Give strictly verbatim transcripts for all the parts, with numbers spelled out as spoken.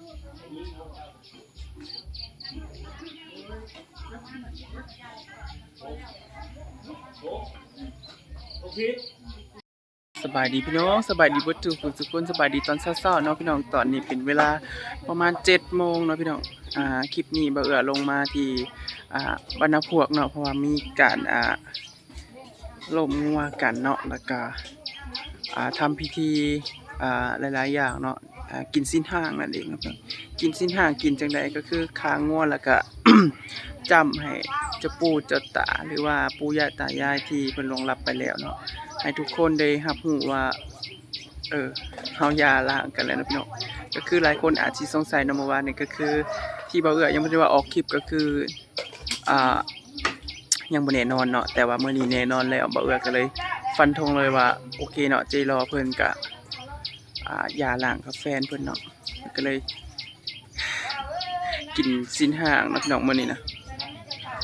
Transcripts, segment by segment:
สบายดีพี่น้อง สบายดีเบิดทุกผู้ทุกคน สบายดีตอนเช้าๆเนาะพี่น้อง ตอนนี้เป็นเวลาประมาณเจ็ดโมงเนาะพี่น้อง อ่า คลิปนี้บ่าวเอื้อลงมาที่ อ่า บ้านนาพวกเนาะ เพราะว่ามีการ อ่า ล้มงัวกันเนาะ แล้วก็ อ่า ทำพิธี อ่า หลายๆอย่างเนาะ อ่า กินศีลห้านั่นเองครับ กินศีลห้ากินจั่งใดก็คือฆ่างัวแล้วก็ จ้ำให้เจ้าปู่เจ้าตา หรือว่าปู่ย่าตายายที่เพิ่นล่วงลับไปแล้วเนาะ ให้ทุกคนได้รับรู้ว่า เออ เฮาหย่าร้างกันแล้วเนาะพี่น้อง ก็คือหลายคนอาจสิสงสัยเนาะ เมื่อวานนี้ก็คือ ที่บ่าวเอื้อยังบ่ได้ว่าออกคลิปก็คือ อ่า ยังบ่แน่นอนเนาะ แต่ว่ามื้อนี้แน่นอนแล้ว บ่าวเอื้อก็เลยฟันธงเลยว่า โอเคเนาะ เจรอเพิ่นก็ อ่า หย่าร้างกับแฟนเพิ่นเนาะ ก็เลย กินศีลห้าเนาะพี่น้องมื้อนี้นะ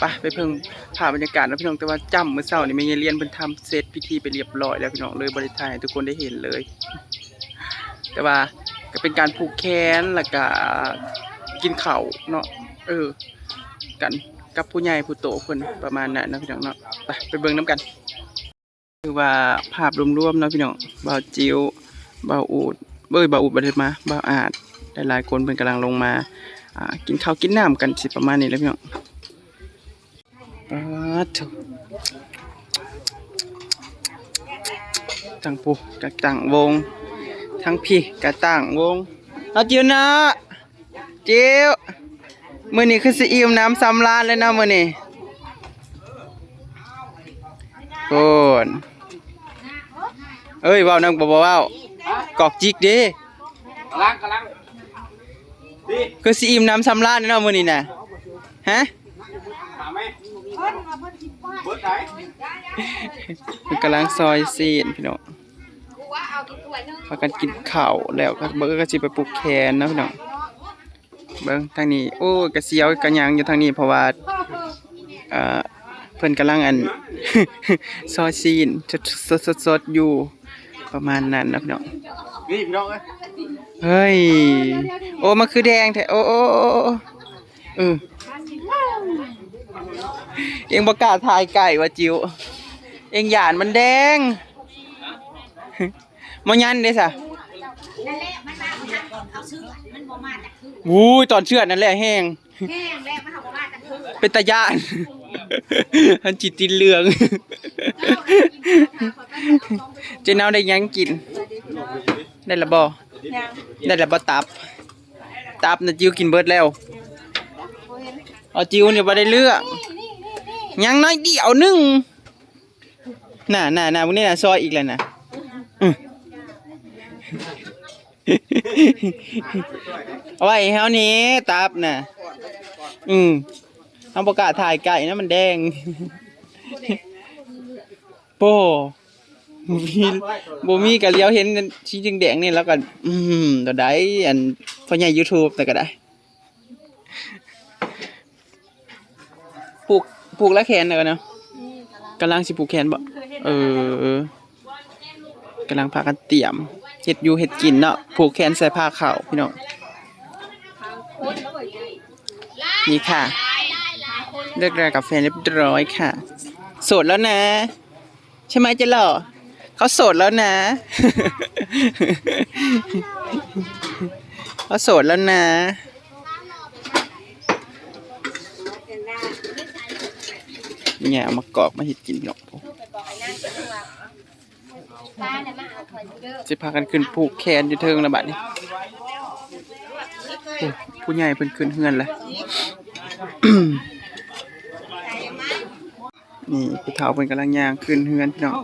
ไป ไปเบิ่งภาพบรรยากาศเนาะพี่น้อง แต่ว่าจ้ำมื้อเช้านี่แม่ยายเลียนเพิ่นทำเสร็จพิธีไปเรียบร้อยแล้วพี่น้อง เลยบ่ได้ถ่ายให้ทุกคนได้เห็นเลย แต่ว่าก็เป็นการผูกแขนแล้วก็กินข้าวเนาะ เออ กันกับผู้ใหญ่ผู้โตเพิ่นประมาณนั้นเนาะพี่น้องเนาะ ไป ไปเบิ่งนำกัน คือว่าภาพรวมๆเนาะพี่น้อง บ่าวจิ๋ว บ่าวอูด เอ้ย บ่าวอูดบ่ได้มา บ่าวอาด หลายๆคนเพิ่นกำลังลงมา อ่า กินข้าวกินน้ำกันสิประมาณนี้แหละพี่น้อง ป๊าดโถ่ ทั้งผู้กะตั้งวง ทั้งพี่กะตั้งวง เอาจิ๋วเนาะ จิ๋ว มื้อนี้คือสิอิ่มหนำสำราญเลยเนาะมื้อนี้ โอ้น เอ้ย เว้านำบ่ บ่เว้า กอกจิกเด้ กำลัง กำลัง คือสิอิ่มหนำสำราญเลยเนาะมื้อนี้นะ ฮะ ถามไหม เบิดไหน เพิ่นกำลังซอยซีนพี่น้อง พากันกินข้าวแล้วก็เบิ่งก็สิไปผูกแขนเนาะพี่น้อง เบิ่งทางนี้ โอ้ย กะเสียวกะหยังอยู่ทางนี้ เพราะว่า เอ่อ เพิ่นกำลังอัน ซอยซีน สดๆๆๆอยู่ ประมาณนั้นนะพี่น้อง นี่พี่น้องเอ้ย เฮ้ย โอ้ มันคือแดงแท้ โอ้ โอ้ โอ้ โอ้ เออ เองบ่กล้าถ่ายใกล้ว่าจิ๋ว เองย่านมันแดง บ่ยันเด้ซะ นั่นแหละ มันมาบ่ทันตอนเขาเชื่อด มันบ่มาจากคือ อุ้ย ตอนเชื่อดนั่นแหละแฮง แฮงแล้ว มันเอาบ่มาจากคือ เป็นตาย้าน หันจิตติดเหลือง เจ๊เนาได้หยังกิน ได้ละบ่ ยัง ได้ละบ่ตับ ตับนะจิ๋วกินเบิดแล้ว เอาจิ๋วนี่บ่ได้เรื่อง ยังน้อยเดียวหนึ่ง น่ะ น่ะ น่ะ พวกนี้น่ะ ซอยอีกแล้วน่ะ อืม เอาไว้ให้เฮานี่ ตับน่ะ อืม เฮาบ่กล้าถ่ายใกล้นะ มันแดง โป้ บ่มี บ่มีกะเหลียวเห็นสีแดงๆนี่แล้วก็ อืม ตัวใด อัน พ่อใหญ่ YouTube แต่ก็ได้ ผูก ผูกแล้วแขนแล้วกันเนาะ กำลังสิผูกแขนบ่ เออ กำลังพากันเตรียม เฮ็ดอยู่เฮ็ดกินเนาะ ผูกแขนใส่ผ้าขาวพี่น้อง นี่ค่ะ เลิกรากับแฟนเรียบร้อยค่ะ โสดแล้วนะ ใช่ไหมเจ๊หล่อ เขาโสดแล้วนะ เขาโสดแล้วนะ เนี่ย เอามากอกมาเฮ็ดกินเนาะ สิพากันขึ้นผูกแขนอยู่เทิงแล้วบัดนี้ โอ้ ผู้ใหญ่เพิ่นขึ้นเฮือนแล้ว นี่ผู้เฒ่าเพิ่นกำลังย่างขึ้นเฮือนพี่น้อง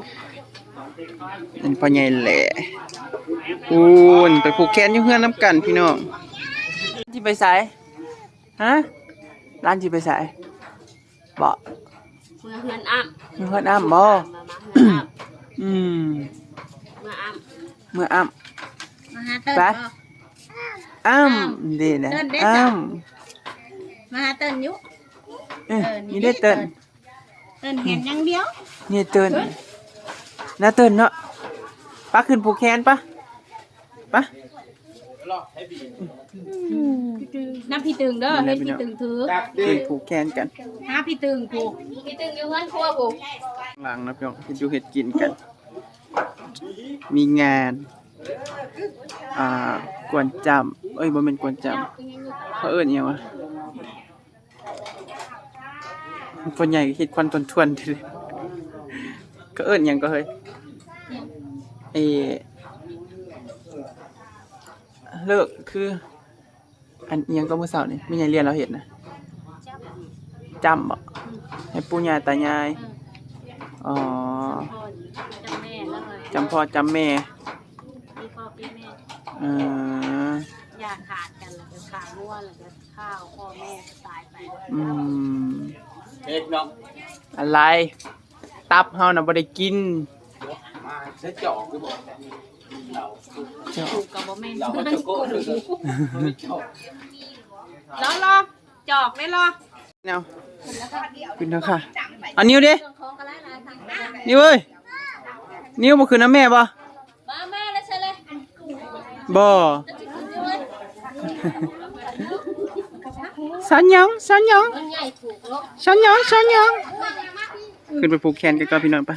อันพ่อใหญ่แหล่ ปูนไปผูกแขนอยู่เฮือนนำกันพี่น้อง สิไปไส ฮะ หลานสิไปไส บ่ เมือเฮือนอ้ำ เมือเฮือนอ้ำบ่ มา มาเฮือนอ้ำ อืม เมืออ้ำ เมืออ้ำ มาหาเติ้น ไป บ่ อ้ำ อ้ำ เด้นะ เติ้นเด้ อ้ำ มาหาเติ้นอยู่ เออ เออ นี่ นี่เด้เติ้น เติ้นเห็นอย่างเดียว นี่เติ้น นะเติ้นเนาะ ปะขึ้นผูกแขนปะ ปะ น้ำพี่ตึงเด้อ นี่แหละ เฮ็ดพี่ตึงถือ พี่น้อง เพิ่นผูกแขนกัน หาพี่ตึงผูก พี่ตึงอยู่เฮือนครัวผูก หลังนะพี่น้อง เฮ็ดอยู่เฮ็ดกินกัน มีงาน อ่า กวนจ้ำ เอ้ย บ่แม่นกวนจ้ำ เขาเอิ้นอิหยังวะ พ่อใหญ่ก็เฮ็ดควันทวนๆ เด้อ ก็เอิ้นหยังก็เฮ้ย เอ เลิกคือ อันอิหยังก็มื้อเช้านี่ แม่ใหญ่เรียนเราเฮ็ดนะ จ้ำบ่ ให้ปู่ย่าตายาย อ๋อ จ้ำพ่อจ้ำแม่ มีพ่อมีแม่ เออ อย่าขาดกัน แล้วก็ขาดงัว แล้วก็ข้าวพ่อแม่ตายไป อืม เฮ็ดเนาะ อะไร ตับเฮาน่ะบ่ได้กิน มาใช้จอกหรือบ่ เจาะ ถูกกับบ่แม่น เราก็จะโก้เลย รอ รอ จอกได้รอ แนว ขึ้นแล้วค่ะ อันนี้วเด้ นี่เว้ย นี่บ่ขึ้นนะแม่บ่ มา มาแล้วใช่เลย บ่ จะขึ้นอยู่เว้ย สัญญอง สัญญอง มันใหญ่ผูกเนาะ สัญญอง สัญญอง ขึ้นไปผูกแขนกันก่อนพี่น้องไป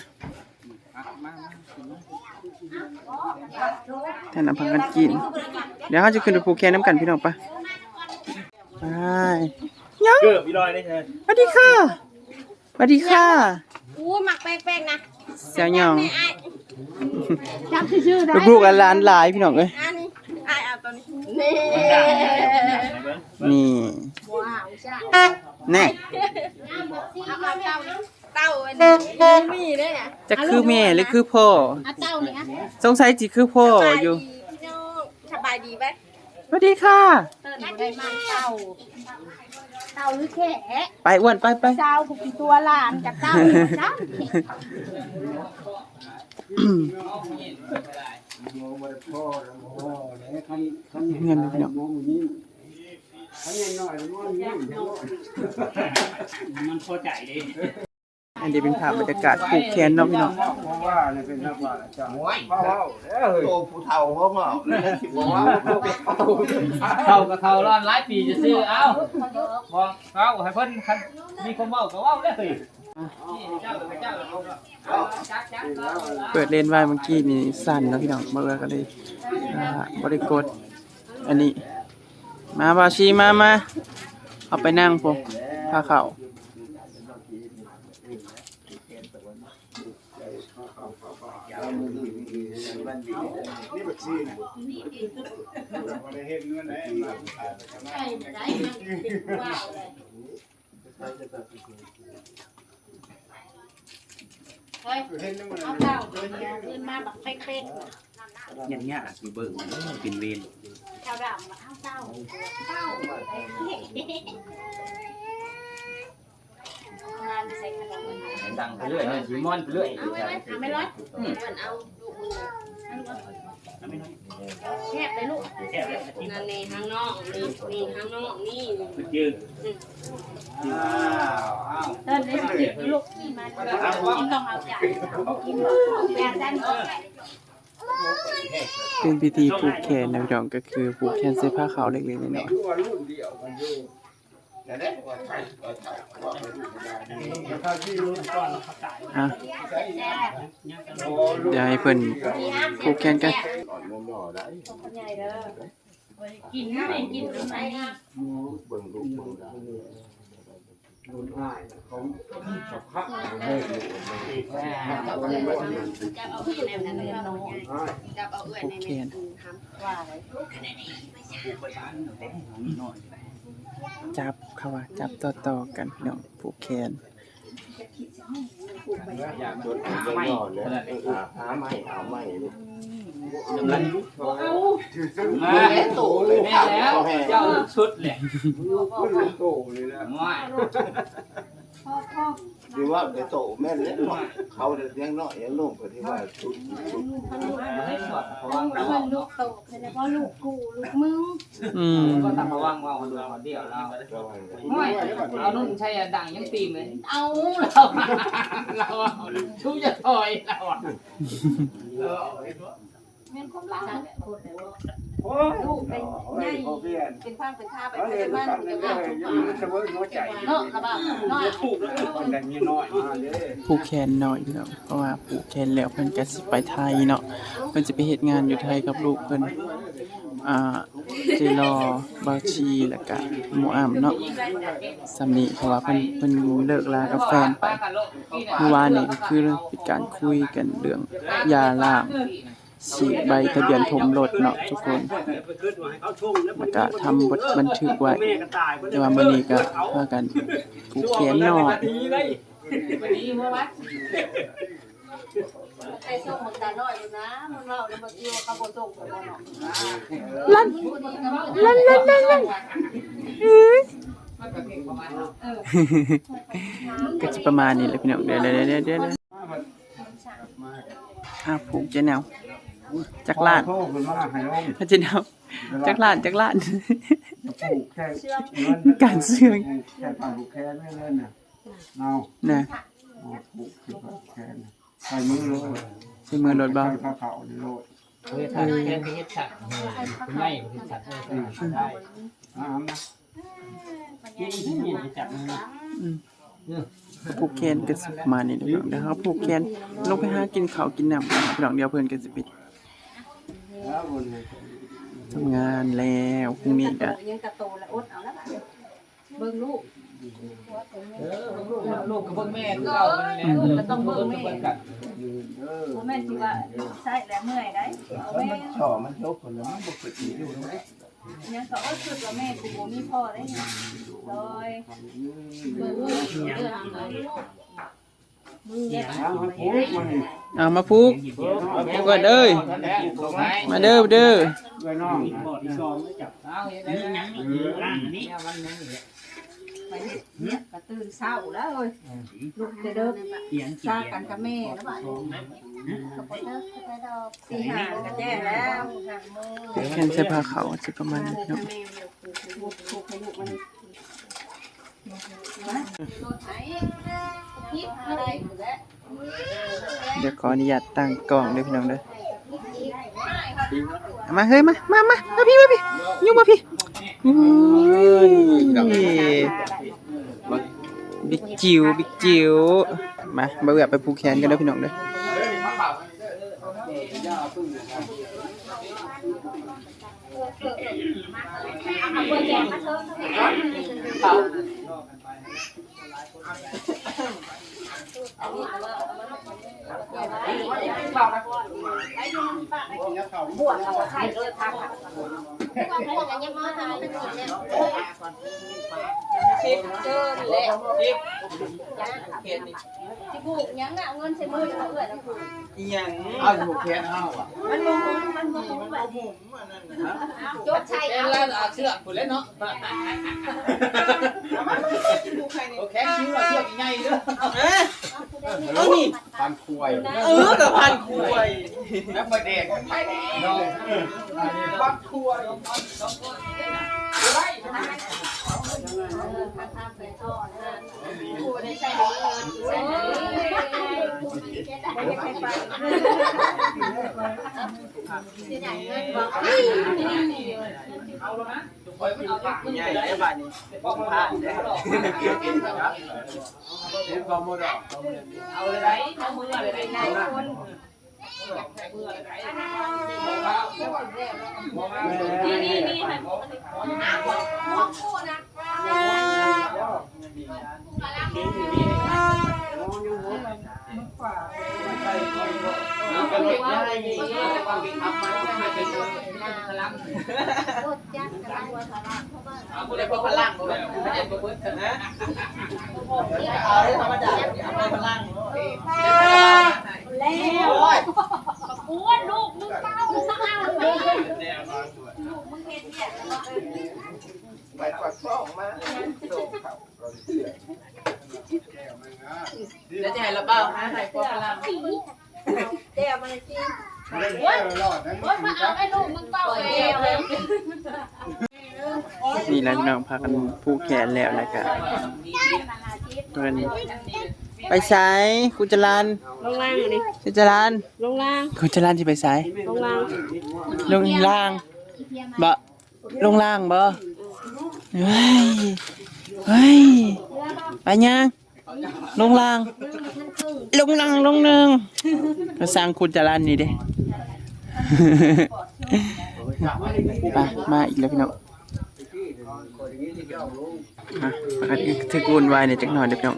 ท่านนำพากันกิน เดี๋ยวเราจะขึ้นไปผูกแขนน้ำกันพี่น้องไป ไป ยัง เกือบอีลอยได้เธอ สวัสดีค่ะ สวัสดีค่ะ อู้ หมักแปลกๆ นะ เสี่ยวหยอง จับชื่อๆ ได้ ลูกๆหลานๆหลายพี่น้องเอ้ย อันนี้ อ้ายเอาตัวนี้ นี่ นี่ ว้าว จ้า แน่ เอามาเต้า เต้าอันนี้ มีได้ไง จะคือแม่หรือคือพ่อ เอาเต้านี่นะ สงสัยสิคือพ่ออยู่ สบายดีพี่น้อง สบายดีไหม สวัสดีค่ะ เต้าหรือแขะ ไปอ้วน ไป ไป เจ้าผู้กี่ตัวหลานจากเจ้าจ้า เงินพี่น้อง มันพอใจเด้ อันนี้เป็นภาพบรรยากาศผูกแขนเนาะพี่น้อง เพราะว่าเนี่ยเป็นนักว่าอาจารย์ โอ้ย เว้าแล้วเฮ้ย โตผู้เฒ่าของเราเนี่ยสิบอกว่า เฒ่าก็เฒ่าแล้วหลายปีจะซื้อ เอ้า บอกเฒ่าให้เพิ่นคันมีความเว้าก็เว้าเด้อเฮ้ย เปิดเล่นไว้เมื่อกี้นี่สั่นเนาะพี่น้อง บ่าวเอื้อก็เลย อ่า บ่ได้กด อันนี้ มา บ่าวชี มา มา เอาไปนั่งพุ้น พาเข้า เฮ้ย เอาเต้า เอาคืนมาบักเป๊กๆ อย่างเงี้ยสิเบิ่ง เออ เป็นเวร เจ้าดำมาเอาเต้า เต้า ดังไปเรื่อย มันสิม่วนไปเรื่อย เอาไม่ร้อย เอาไม่ร้อย อืม เอาลูกมึงเลย แซ่บเลยลูก นั่นนี่ข้างนอกนี่ นี่ข้างนอกนี่ ยืน อืม อ้าว อ้าว เต้นได้สิลูก กินต้องเอาใจ กินแบบสั้น เป็นพิธีผูกแขนนะพี่น้อง ก็คือผูกแขนใส่ผ้าขาวเล็กๆน้อยๆ อ่ะ เดี๋ยวให้เพิ่นผูกแขนกัน กินนะ กินตรงไหนนะ เบิ่งลูกเบิ่งหลาน จับเอาเอื้อยในนั้นเลย จับเอาเอื้อยในนั้น จับเขาว่า จับต่อๆกันพี่น้อง ผูกแขน หาใหม่ เอาใหม่ลูก มาแล้ว โตเลย แม่แล้ว เจ้าสุดเลย โตเลยนะ ง่าย พ่อ พ่อ ดีว่าเดี๋ยวโตแม่นเลย เขาเดี๋ยวยังน้อยยังหนุ่มก็ที่ว่าสุด เพิ่นลูกโต เพิ่นเลยว่าลูกกู ลูกมึง อืม ก็ต้องระวังว่าคนเดียวคนเดียวเรา โอ้ย เอานุ่นใช่ดังยังตีเหมือน เอาเรา เรา เรา ชูจะถอยเราอะ แม่นความรัก ลูกเป็นใหญ่เป็นฟางเป็นท่าไปไปมันเป็นงานทุกปีเนาะกะบ่าวเนาะ ผูกแขนน้อยพี่น้อง เพราะว่าผูกแขนแล้วเพิ่นก็สิไปไทยเนาะ เพิ่นสิไปเฮ็ดงานอยู่ไทยกับลูกเพิ่น อ่า เจลอ บ่าวชี แล้วก็หมู่อ้ำเนาะ ส่ำนี้ เพราะว่าเพิ่น เพิ่นเลิกลากับแฟนไป เมื่อวานนี้ก็คือเป็นการคุยกันเรื่องหย่าร้าง ฉีกใบทะเบียนถมรถเนาะทุกคน แล้วก็ทำบทบันทึกไว้ แต่ว่ามื้อนี้ก็พากันผูกแขนน้อย ไปส่งบักตาน้อยอยู่นะ มันเว้าแล้วบ่ติว่าเขาบ่ส่งไปบ่เนาะ ลั่น ลั่น ลั่น ลั่น ลั่น เอ้ย ก็สิประมาณนี้แหละพี่น้อง เดี๋ยว เดี๋ยว เดี๋ยว เดี๋ยว อ่ะ ผูกเจ๊แนว จักล้าน โทรขึ้นมาให้ลง เจ๊แนว จักล้าน จักล้าน ผูกแค่เงิน การเชื่อง ผูกแค่ปากผูกแขนไม่เล่นน่ะ เอา นะ เอาผูกแค่ปากผูกแขนน่ะ ใส่มือโลด ใส่มือโลดบ่ ใส่ผ้าขาวนี่โลด เออ ถ้าแค่เฮ็ดสัก เออ ไม่เฮ็ดสัก เออ ได้ เอานะ อืม ผูกแขนก็สิประมาณนี้เด้อพี่น้อง เดี๋ยวเฮาผูกแขนลงไปหากินข้าวกินน้ำกันพี่น้อง เดี๋ยวเพิ่นก็สิไปทำงานแล้ว พรุ่งนี้ก็ ยังกะโตละอดเอาแล้วบาดนี้ เบิ่งลูก เออ เบิ่งลูก ลูกก็เบิ่งแม่คือเก่านั่นแหละ อืม ก็ต้องเบิ่งแม่ เบิ่งกัน บ่แม่นสิว่าใช้แล้วเมื่อยได้ เอาแม่ มันจ่อมันยกคนแล้วมันบ่เกิดอีกอยู่แล้ว ยังก็อดคิดว่าแม่กูบ่มีพ่อได้หยัง โดย เอามาผูกมานี่ เอามาผูก ผูกก่อนเด้อ มาเด้อ เด้อ เอื้อยน้อง ไปเฮ็ดเวียกก็ตื่นเช้าแล้วเอ้ย ลุกแต่เดิก ซากันกับแม่แล้วบาดนี้ ก็บ่เลิกก็ได้ดอก ตีห้าก็แจ้งแล้ว แขนใส่ผ้าขาวสิประมาณนี้เนาะ เดี๋ยวขออนุญาตตั้งกล้องเด้อพี่น้องเด้อ เอามาเฮ้ย มา มา มา มาพี่ มาพี่ ยุ่งมาพี่ อุ้ย บิ๊กจิ๋ว บิ๊กจิ๋ว มา บ่าวเอื้อไปผูกแขนกันเด้อพี่น้องเด้อ สิบเกินแล้ว สิบ เห็นนี่ สิผูกหยังน่ะ เอาเงินใส่มือเขาเอื้อยนะผูก อีหยัง เอาผูกแขนเอาอ่ะ มันบ่หมุน มันบ่หมุน มันบ่หมุน อันนั้นน่ะ จดใส่ เอ็น เอา ลาดเอาเสื้อผู้เล่นเนาะ โอเค คิ้วเราเสื้อใหญ่เด้อ ฮะ เอานี่ พันควาย เออ กับพันควาย แล้วมาแดกกันไปเนาะ พันควาย เอาผู้ใดพอพลังบ่แม่นบ่เบิดนะ เอาธรรมดา เอาพลัง แล้ว โอ้ย ลูกมึงเป้ามึงต้องเอาแม่ ลูกมึงเฮ็ดเวียก ไปกวาดฟองมา เดี๋ยวจะให้ระเบ้าหาให้พอพลัง แก้วมันกิน เล่นแก้วหลอดนะ โอ๊ย มาเอาไอ้ลูกมึงเป่าแก้วเลย นี่แหละพี่น้อง พากันผูกแขนแล้ว แล้วก็เพิ่นไปไส คุณจรัญ ลงล่างอันนี้ คุณจรัญ ลงล่าง คุณจรัญสิไปไส ลงล่าง ลงล่าง บ่ ลงล่างบ่ เฮ้ย เฮ้ย ไปยัง ลงล่าง ลงล่าง ลงหนึ่ง ก็สร้างคุณจรันนี่เด้ ไป มาอีกแล้วพี่น้อง อ่ะ อันนี้ถือวุ่นวายเนี่ยจักหน่อยเด้อพี่น้อง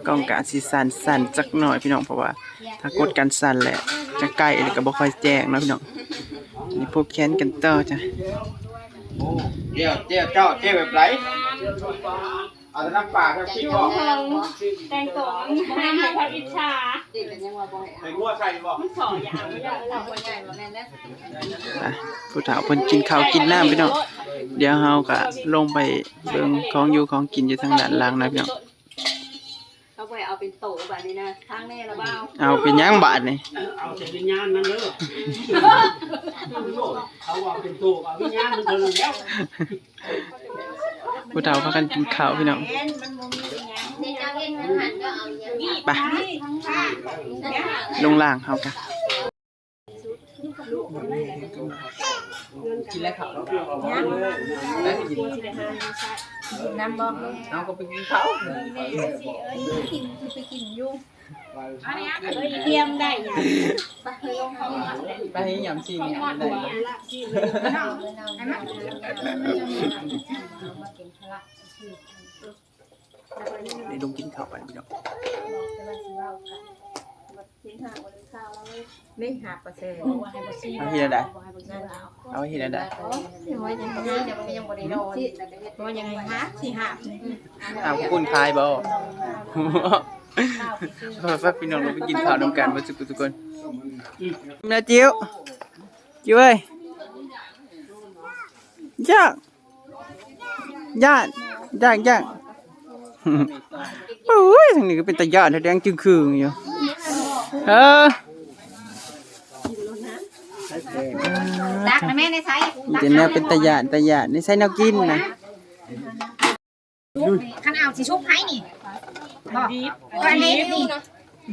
กล้องกะสิสั่นๆจักหน่อยพี่น้อง เพราะว่าถ้ากดกันสั่นแหละ จะใกล้แล้วก็บ่ค่อยแจ้งเนาะพี่น้อง นี่ผูกแขนกันต่อจ้ะ เจ้า เจ้า เจ้า เจ้าแบบไหน เอาแต่น้ำปลาครับพี่บอก แต่งตัวมันให้เขาอิจฉา ใส่งัวใส่บอก มันสออย่างเดียว อ่ะ ผู้เฒ่าเพิ่นกินข้าวกินน้ำพี่น้อง เดี๋ยวเฮาก็ลงไปเบิ่งของอยู่ของกินอยู่ทางด้านหลังนะพี่น้อง เขาไปเอาเป็นโตแบบนี้นะ ทางแน่ละเบ้า เอาเป็นหยังบาดนี่ เอาแต่วิญญาณมันเด้อ เขาเอาเป็นโตเอาวิญญาณมันเท่านั้นแล้ว ผู้เฒ่าพากันกินข้าวพี่น้อง ในเจ้าเห็นมันหันก็เอาอย่างนี้ ไป ลงล่างเฮากัน กินแล้วข้าวแล้ว น้ำบ่ เอาก็ไปกินข้าว ไปกินอยู่ อันนี้เอ้ยเตรียมได้หยัง ไปให้ยำซีนเนี่ยได้ ได้ลงกินข้าวกันพี่น้อง นี่หาเปอร์เซ็นต์ เอาเฮ็ดได้ เอาเฮ็ดได้ โอ้ยยังไง ยังบ่ได้นอน ว่ายังไงฮะ สิหา เอาคุณขายบ่ ไปๆ พี่น้อง เราไปกินข้าวนำกันเบิดทุกคน นะจิ๋ว จิ๋วเอ้ย ย่าง ย่าง ย่าง ย่าง โอ้ย ทางนี้ก็เป็นตาย่านแดงจึงคืงอยู่ เออ ตักนะแม่ในไซส์ มีแต่แนวเป็นตาย่าน ตาย่าน ในไซส์แนวกินนะ คันเอาสิชุบให้นี่ บ่ อันนี้นี่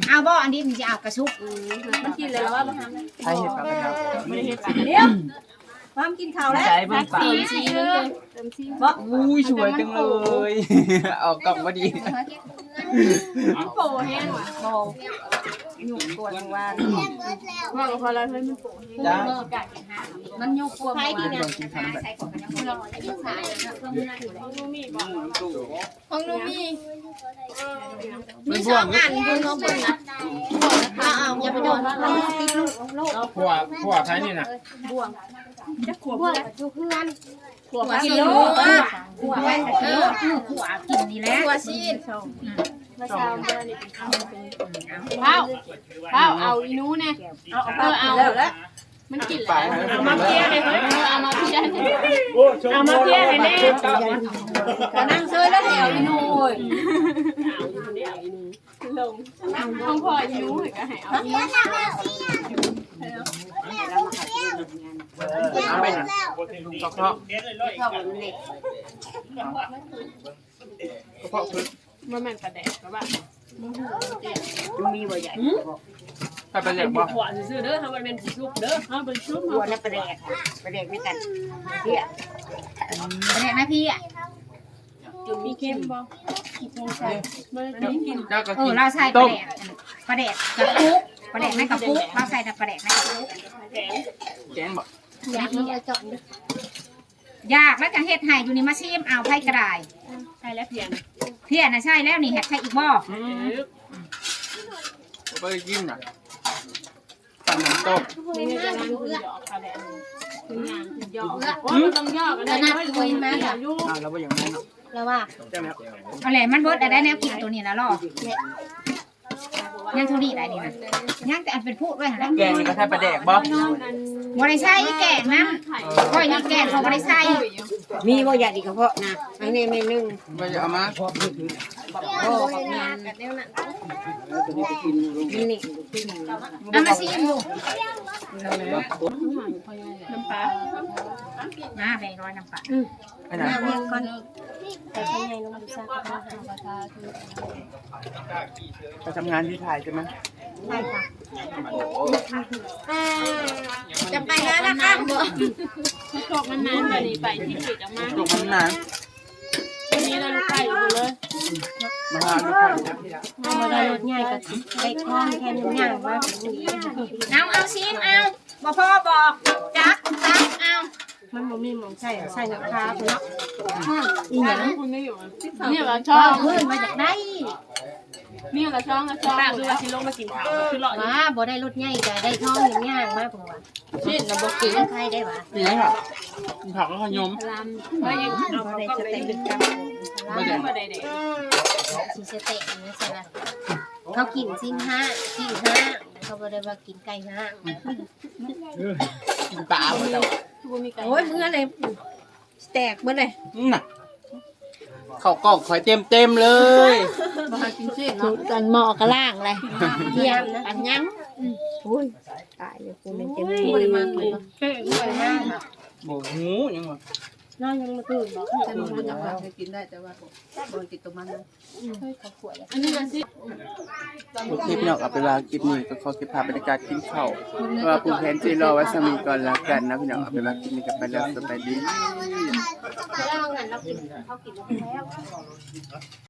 เอาบ่ อันนี้มันจะเอากระชุบ มันกินเลยแล้วว่าบ่ทำ ใครเห็นปลาเป็นครับ บ่ได้เห็นปลา เดี๋ยว ความกินข้าวแล้ว ใส่เบิ่งปลา เติมชีส บ่ อุ้ย สวยจังเลย ออกกล้องพอดี มันโปแห้งว่ะ บ่ หยุดปวดเมื่อวาน ว่าก็พอแล้ว เฮ้ย มันโปแห้ง จ้า มันหยุดปวดเมื่อวาน ใส่กล่องกันยังบ่รอด ของหนูมี มีสองอัน เบิ่งเอาเบิ่งนะ เอาเอาอย่าไปโดน ผัว ผัวไทยนี่นะ บ่วง จะขวบ บ่วงอยู่เพื่อน ขวบกินโล ขวบ เออ ขวบกินนี่แหละ ขวบซีน ข้าว ข้าว เอาอีหนูแน่ เอา เอา เอา แล้ว มันกินแล้ว เอามาเพียเลย เฮ้ย เอามาเพียเลย โอ้ เอามาเพียเลยแน่ ขอนั่งเซยแล้วแถวอีหนู ลง ห้องพ่ออีหนูก็ให้เอาอีหนู เอาไปนะ กระเพาะ กระเพาะคือ มันแม่นปลาแดกหรือเปล่า มันมีบ่ใหญ่ ถ้าเป็นแดกบ่ หัวซื่อๆเด้อ ถ้ามันเป็นซุปเด้อ ถ้าเป็นซุป หัวน่ะปลาแดก ปลาแดกไม่กัน เพี้ย ปลาแดกนะพี่อะ จุ่มมีเค็มบ่ เจ้าก็ เออ กิน เราใส่ปลาแดก ปลาแดกกระปุก ปลาแดกในกระปุก เราใส่แต่ปลาแดกในกระปุก แกงบ่ อยากให้เอาจอก อยากแล้วจังเฮ็ดให้อยู่นี่ มาชิมเอา ไผกระได ใส่แล้วเพียน เพียนน่ะใส่แล้วนี่ เฮ็ดใส่อีกบ่ อืม บ่ได้กินน่ะ ปั่นน้ำต้ม เป็นงานอยู่เอื้อ เป็นงานอยู่เอื้อ โอ้ย มันต้องยอกกัน แล้วนะ คุยมา อยู่ อ้าว แล้วบ่อย่างนั้นเนาะ แล้วว่า ใช่ไหมครับ เอาแหละ มันเบิดได้แนวกินตัวนี้นะลอ ยังเท่านี้ได้นี่นะ ยังแต่อันเป็นพูดไว้หั่นแหละ แกงนี่ก็ใส่ปลาแดกบ่ บ่ได้ใส่แกงนะ ข้อยนี่แกงเขาบ่ได้ใส่ มีบ่อยากอีกกระเพาะนะ อันนี้เมนู บ่อยากเอามา โอ้บักงานนี่ เอามาชิมดู น้ำปลา มาแบ่งร้อยน้ำปลา อันนั้น น้ำเลี้ยงก่อน แต่ข้างในน้องดูซ่าก็ต้องหา ไปทำงานที่ไทยใช่ไหม ใช่ค่ะ จะไปแล้วนะคะ ตกมันนานไปนี่ไปที่สุดออกมา ตกมันนาน วันนี้เราลูกไก่อยู่เลย มาหาลูกไก่ เอามาได้รถใหญ่ก็ได้คล่องแค่นี้ย่างมาก เอาเอาชิมเอา บ่พอบอก จักจักเอา มันบ่มีหม่องใส่ ใส่ราคาพุ่นเนาะ อีหยัง เนี่ยเราชอบ เพิ่นมาจากได้ เนี่ยเราชอบเราชอบ ปากคือว่าสิลงมากินข้าวคือเลาะ มาบ่ได้รถใหญ่ก็ได้ท้องอย่างย่างมาผมว่า ชิ้นน่ะบ่กิน ใครได้หวะ นี่ไงครับ ผักแล้วขยม ลำ บ่ได้สเต็ก บ่ได้ บ่ได้เด้ สิสเต็กนี่ใช่ปะ เขากินชิ้นห้า ชิ้นห้า เขาบ่ได้ว่ากินไก่ห้า กินปลาบ่เจ้า โอ้ย เมื่อเลย แตกเมื่อเลย นั่นน่ะ เข้ากล่องข่อยเต็มเต็มๆเลย บ่ให้กินชิ้นเนาะ อันหม้อก็ล้างเลย เยี่ยมนะ อันยัง อุ้ย ตายเลย กูเป็นเต็ม บ่ได้มาเลยเนาะ บ่ฮู้หยังวะ น้องยังมาตื่นบอก แต่มันบ่อยากว่าให้กินได้ แต่ว่าบ่ให้กินตัวมันนะ อันนี้ละสิ โอเคพี่น้อง เอาไปนว่าคลิปนี้ก็ขอเก็บภาพบรรยากาศกินข้าว เพราะว่าผู้แทนที่รอไว้สามีก่อนละกันนะพี่น้อง เอาไปนว่าคลิปนี้ก็ไปแล้ว สบายดี แล้วเอาเงินเรากิน เขากินแล้ว